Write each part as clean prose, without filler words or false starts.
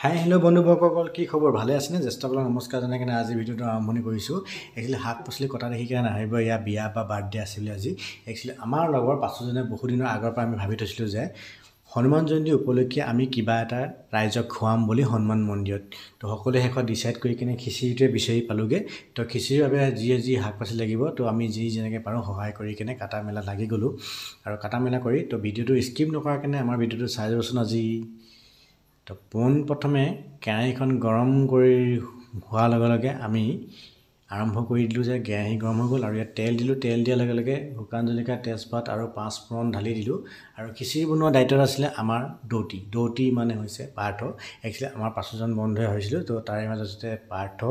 Hi hello' বন্ধুবৰ্গসকল, কি খবৰ? ভালে আছেনে? জ্যেষ্ঠসকলক নমস্কাৰ জনাই কিনে আজি ভিডিঅ'টো আৰম্ভণি কৰিছোঁ। একচুৱেলি শাক পাচলি কটা দেখি কিনে নাভাবিব ইয়াৰ বিয়া বা বাৰ্থডে আছিলে আজি। একচুৱেলি আমাৰ লগৰ পাঁচোজনে বহুদিনৰ আগৰ পৰা আমি ভাবি থৈছিলোঁ যে হনুমান জয়ন্তী উপলক্ষে আমি কিবা এটা ৰাইজক খুৱাম বুলি হনুমান মন্দিৰত। তো সকলোৱে শেষত ডিচাইড কৰি কিনে খিচিৰিটোৱে বিচাৰি পালোঁগৈ। তো খিচিৰিৰ বাবে যি যি শাক পাচলি লাগিব, তো আমি যি যেনেকৈ পাৰোঁ সহায় কৰি কিনে কাটা মেলা লাগি গ'লোঁ। আৰু কাটা মেলা কৰি তো ভিডিঅ'টো স্কিপ নকৰাৰ কাৰণে আমাৰ ভিডিঅ'টো চাই যাবচোন আজি। তো পোনপ্ৰথমে কেৰাহীখন গৰম কৰি হোৱাৰ লগে লগে আমি আৰম্ভ কৰি দিলোঁ যে কেৰাহী গৰম হৈ গ'ল আৰু ইয়াত তেল দিলোঁ। তেল দিয়াৰ লগে লগে শুকান জলকীয়া, তেজপাত আৰু পাঁচফোৰণ ঢালি দিলোঁ। আৰু খিচিৰি বনোৱা দায়িত্বত আছিলে আমাৰ দৌতি। দৌতি মানে হৈছে পাৰ্থ। একচুৱেলি আমাৰ পাঁচোজন বন্ধুৱে হৈছিলোঁ, তো তাৰে মাজতে পাৰ্থ,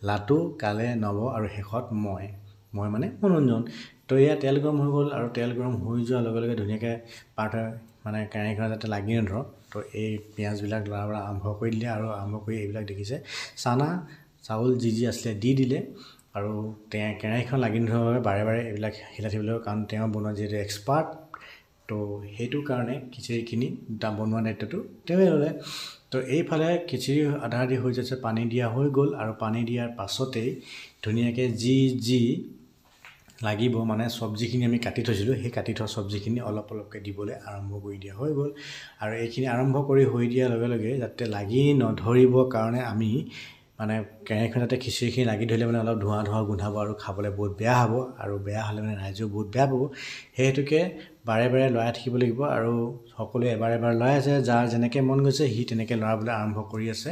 লাটু, কালে, নৱ আৰু শেষত মই মানে মনোৰঞ্জন। তো এয়া তেল গৰম হৈ গ'ল আৰু তেল গৰম হৈ যোৱাৰ লগে লগে ধুনীয়াকৈ পাৰ্থই মানে কেৰাহীখনত যাতে লাগি নধৰক, তো এই পিঁয়াজবিলাক লৰাবলৈ আৰম্ভ কৰি দিলে। আৰু আৰম্ভ কৰি এইবিলাক দেখিছে চানা চাউল যি যি আছিলে দি দিলে। আৰু কেৰাহীখন লাগি নধৰাৰ বাবে বাৰে বাৰে এইবিলাক হিলাই থাকিব লাগিব, কাৰণ তেওঁ বনোৱা যিহেতু এক্সপাৰ্ট, তো সেইটো কাৰণে খিচিৰিখিনি বনোৱা দায়িত্বটো তেওঁৱে ল'লে। তো এইফালে খিচিৰি আধা আধি হৈ যাইছে, পানী দিয়া হৈ গ'ল। আৰু পানী দিয়াৰ পাছতেই ধুনীয়াকৈ যি যি লাগিব মানে চব্জিখিনি আমি কাটি থৈছিলোঁ, সেই কাটি থোৱা চব্জিখিনি অলপ অলপকৈ দিবলৈ আৰম্ভ কৰি দিয়া হৈ গ'ল। আৰু এইখিনি আৰম্ভ কৰি হৈ দিয়াৰ লগে লগে যাতে লাগি নধৰিবৰ কাৰণে আমি মানে কেৰাহীখন যাতে খিচিৰিখিনি লাগি ধৰিলে মানে অলপ ধোঁৱা ধোঁৱা গোন্ধাব আৰু খাবলৈ বহুত বেয়া হ'ব, আৰু বেয়া হ'লে মানে ৰাইজেও বহুত বেয়া পাব। সেই হেতুকে বাৰে বাৰে লৰাই থাকিব লাগিব। আৰু সকলোৱে এবাৰ এবাৰ লৰাই আছে, যাৰ যেনেকৈ মন গৈছে সি তেনেকৈ লৰাবলৈ আৰম্ভ কৰি আছে,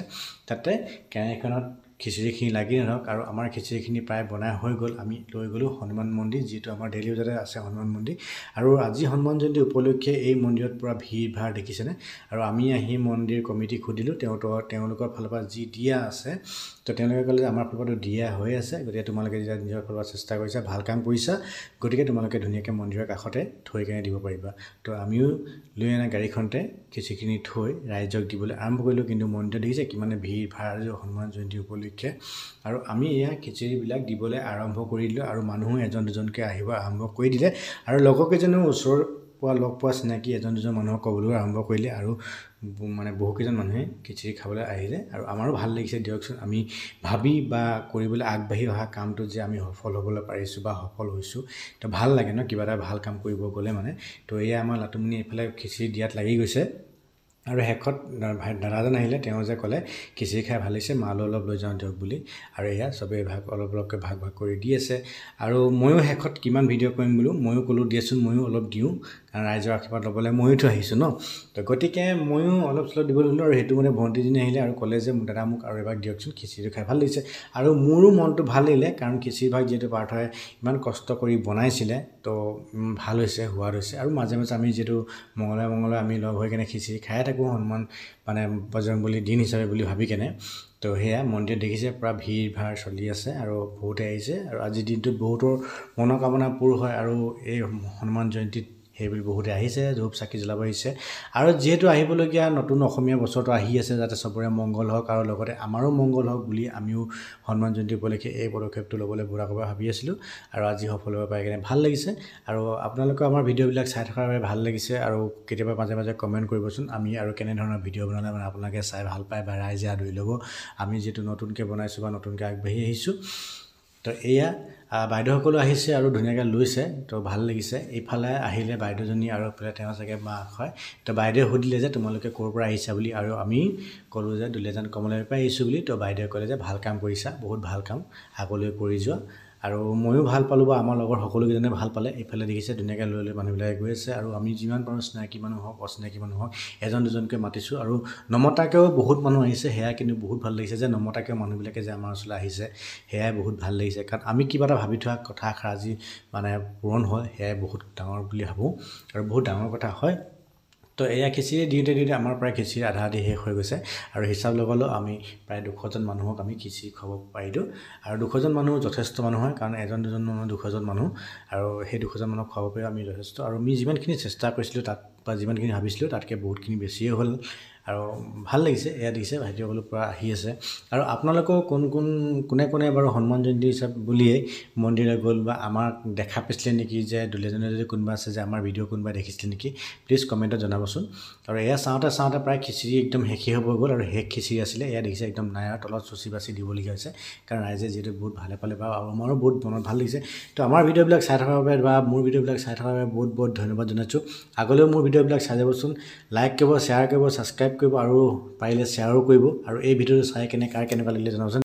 তাতে কেৰাহীখনত খিচিৰিখিনি লাগি নধৰক। আৰু আমাৰ খিচিৰিখিনি প্ৰায় বনাই হৈ গ'ল। আমি লৈ গ'লোঁ হনুমান মন্দিৰ, যিটো আমাৰ দেইলি বজাৰতে আছে হনুমান মন্দিৰ। আৰু আজি হনুমান জয়ন্তী উপলক্ষে এই মন্দিৰত পূৰা ভিৰ ভাৰ দেখিছেনে। আৰু আমি আহি মন্দিৰ কমিটিক সুধিলোঁ, তেওঁলোকৰ ফালৰ পৰা যি দিয়া আছে, তো তেওঁলোকে ক'লে যে আমাৰ ফালৰ পৰাতো দিয়া হৈ আছে, গতিকে তোমালোকে যেতিয়া নিজৰ ফালৰ পৰা চেষ্টা কৰিছা, ভাল কাম কৰিছা, গতিকে তোমালোকে ধুনীয়াকৈ মন্দিৰৰ কাষতে থৈ কেনে দিব পাৰিবা। তো আমিও লৈ অনা গাড়ীখনতে খিচিৰিখিনি থৈ ৰাইজক দিবলৈ আৰম্ভ কৰিলোঁ। কিন্তু মন্দিৰত দেখিছে কিমানে ভিৰ ভাৰ হনুমান জয়ন্তী উপলক্ষে। আৰু আমি এয়া খিচিৰিবিলাক দিবলৈ আৰম্ভ কৰি দিলোঁ। আৰু মানুহো এজন দুজনকৈ আহিব আৰম্ভ কৰি দিলে। আৰু লগৰ কেইজনেও ওচৰৰ পোৱা লগ পোৱা চিনাকি এজন দুজন মানুহক ক'বলৈও আৰম্ভ কৰিলে। আৰু মানে বহুকেইজন মানুহে খিচিৰি খাবলৈ আহিলে। আৰু আমাৰো ভাল লাগিছে দিয়কচোন, আমি ভাবি বা কৰিবলৈ আগবাঢ়ি অহা কামটোত যে আমি সফল হ'বলৈ পাৰিছোঁ বা সফল হৈছোঁ, তো ভাল লাগে ন কিবা এটা ভাল কাম কৰিব গ'লে মানে। তো এয়া আমাৰ লাটুমণি এইফালে খিচিৰি দিয়াত লাগি গৈছে। আৰু শেষত দাদাজন আহিলে, তেওঁ যে ক'লে খিচিৰি খাই ভাল লাগিছে, মালৈ অলপ লৈ যাওঁ দিয়ক বুলি। আৰু এয়া চবেই ভাগ অলপ অলপকৈ ভাগ ভাগ কৰি দি আছে। আৰু ময়ো শেষত কিমান ভিডিঅ' কৰিম বোলো, ময়ো ক'লোঁ দিয়াচোন ময়ো অলপ দিওঁ, কাৰণ ৰাইজৰ আশীৰ্বাদ ল'বলৈ ময়োতো আহিছোঁ ন। তো গতিকে ময়ো অলপ চলপ দিব ল'লোঁ। আৰু সেইটো মানে ভণ্টিজনী আহিলে আৰু ক'লে যে দাদা মোক আৰু এবাৰ দিয়কচোন, খিচিৰিটো খাই ভাল লাগিছে। আৰু মোৰো মনটো ভাল লাগিলে, কাৰণ খিচিৰি ভাগ যিহেতু পাৰ্থই ইমান কষ্ট কৰি বনাইছিলে, তো ভাল হৈছে, সোৱাদ হৈছে। আৰু মাজে মাজে আমি যিহেতু মঙলবাৰে মঙলবাৰে আমি লগ হৈ কেনে খিচিৰি খায়ে থাকোঁ, হনুমান মানে বজৰংবলী দিন হিচাপে বুলি ভাবি কেনে। তো সেয়া মন্দিৰত দেখিছে পূৰা ভিৰ ভাৰ চলি আছে আৰু বহুতে আহিছে। আৰু আজিৰ দিনটোত বহুতৰ মনোকামনা পূৰ হয় আৰু এই হনুমান জয়ন্তীত সেইবুলি বহুতে আহিছে, ধূপ চাকি জ্বলাব আহিছে। আৰু যিহেতু আহিবলগীয়া নতুন অসমীয়া বছৰটো আহি আছে, যাতে চবৰে মংগল হওক আৰু লগতে আমাৰো মংগল হওক বুলি আমিও হনুমান জয়ন্তী উপলক্ষে এই পদক্ষেপটো ল'বলৈ বহুত আগৰ পৰা ভাবি আছিলোঁ। আৰু আজি সফল হ'ব পাই কিনে ভাল লাগিছে। আৰু আপোনালোকেও আমাৰ ভিডিঅ'বিলাক চাই থকাৰ বাবে ভাল লাগিছে। আৰু কেতিয়াবা মাজে মাজে কমেণ্ট কৰিবচোন আমি আৰু কেনেধৰণৰ ভিডিঅ' বনালে মানে আপোনালোকে চাই ভাল পায় বা ৰাইজে আদৰি ল'ব, আমি যিহেতু নতুনকৈ বনাইছোঁ বা নতুনকৈ আগবাঢ়ি আহিছোঁ। তো এয়া বাইদেউসকলো আহিছে আৰু ধুনীয়াকৈ লৈছে, তো ভাল লাগিছে। এইফালে আহিলে বাইদেউজনী আৰু এইফালে তেওঁ চাগে মাক হয়। তো বাইদেৱে সুধিলে যে তোমালোকে ক'ৰ পৰা আহিছা বুলি, আৰু আমি ক'লোঁ যে দুলীয়াজান কমলাবাৰীৰ পৰা আহিছোঁ বুলি। তো বাইদেৱে ক'লে যে ভাল কাম কৰিছা, বহুত ভাল কাম, আগলৈ কৰি যোৱা। আৰু ময়ো ভাল পালোঁ বা আমাৰ লগৰ সকলোকেইজনে ভাল পালে। এইফালে দেখিছে ধুনীয়াকৈ লৈ লৈ মানুহবিলাকে গৈ আছে। আৰু আমি যিমান পাৰোঁ চিনাকি মানুহ হওক অচিনাকি মানুহ হওক এজন দুজনকৈ মাতিছোঁ। আৰু নমতাকৈও বহুত মানুহ আহিছে, সেয়া কিন্তু বহুত ভাল লাগিছে যে নমতাকৈও মানুহবিলাকে যে আমাৰ ওচৰলৈ আহিছে, সেয়াই বহুত ভাল লাগিছে। কাৰণ আমি কিবা এটা ভাবি থোৱা কথা এষাৰ আজি মানে পূৰণ হয়, সেয়াই বহুত ডাঙৰ বুলি ভাবোঁ আৰু বহুত ডাঙৰ কথা হয়। তো এয়া খিচিৰি দিওঁতে দিওঁতে আমাৰ প্ৰায় খিচিৰি আধা আধি শেষ হৈ গৈছে। আৰু হিচাপ লগালেও আমি প্ৰায় 200জন মানুহক আমি খিচিৰি খুৱাব পাৰিলোঁ। আৰু 200জন মানুহ যথেষ্ট মানুহ হয়, কাৰণ এজন দুজন মানুহ 200জন মানুহ, আৰু সেই 200জন মানুহক খুৱাব পাৰি আমি যথেষ্ট। আৰু আমি যিমানখিনি চেষ্টা কৰিছিলোঁ তাত বা যিমানখিনি ভাবিছিলোঁ তাতকৈ বহুতখিনি বেছিয়ে হ'ল। আৰু ভাল লাগিছে। এয়া দেখিছে ভাইটিসকলো পূৰা আহি আছে। আৰু আপোনালোকেও কোন কোন কোনে কোনে বাৰু হনুমান জয়ন্তী হিচাপ বুলিয়েই মন্দিৰলৈ গ'ল বা আমাক দেখা পাইছিলে নেকি, যে দুলীয়াজানত যদি কোনোবা আছে যে আমাৰ ভিডিঅ' কোনোবাই দেখিছিলে নেকি, প্লিজ কমেণ্টত জনাবচোন। আৰু এয়া চাওঁতে চাওঁতে প্ৰায় খিচিৰি একদম শেষেই হ'ব গ'ল আৰু শেষ খিচিৰি আছিলে। এয়া দেখিছে একদম নাই আৰু তলত চুচি বাচি দিবলগীয়া হৈছে, কাৰণ ৰাইজে যিহেতু বহুত ভালে পালে বা আমাৰো বহুত মনত ভাল লাগিছে। তো আমাৰ ভিডিঅ'বিলাক চাই থকাৰ বাবে বা মোৰ ভিডিঅ'বিলাক চাই থকাৰ বাবে বহুত বহুত ধন্যবাদ জনাইছোঁ। আগলৈও মোৰ ভিডিঅ'বিলাক চাই যাবচোন, লাইক কৰিব, শ্বেয়াৰ কৰিব, ছাবস্ক্ৰাইব কৰিব আৰু পাৰিলে শ্বেয়াৰো কৰিব। আৰু এই ভিডিঅ'টো চাই কেনে কাৰ কেনেকুৱা লাগিলে জনাবচোন।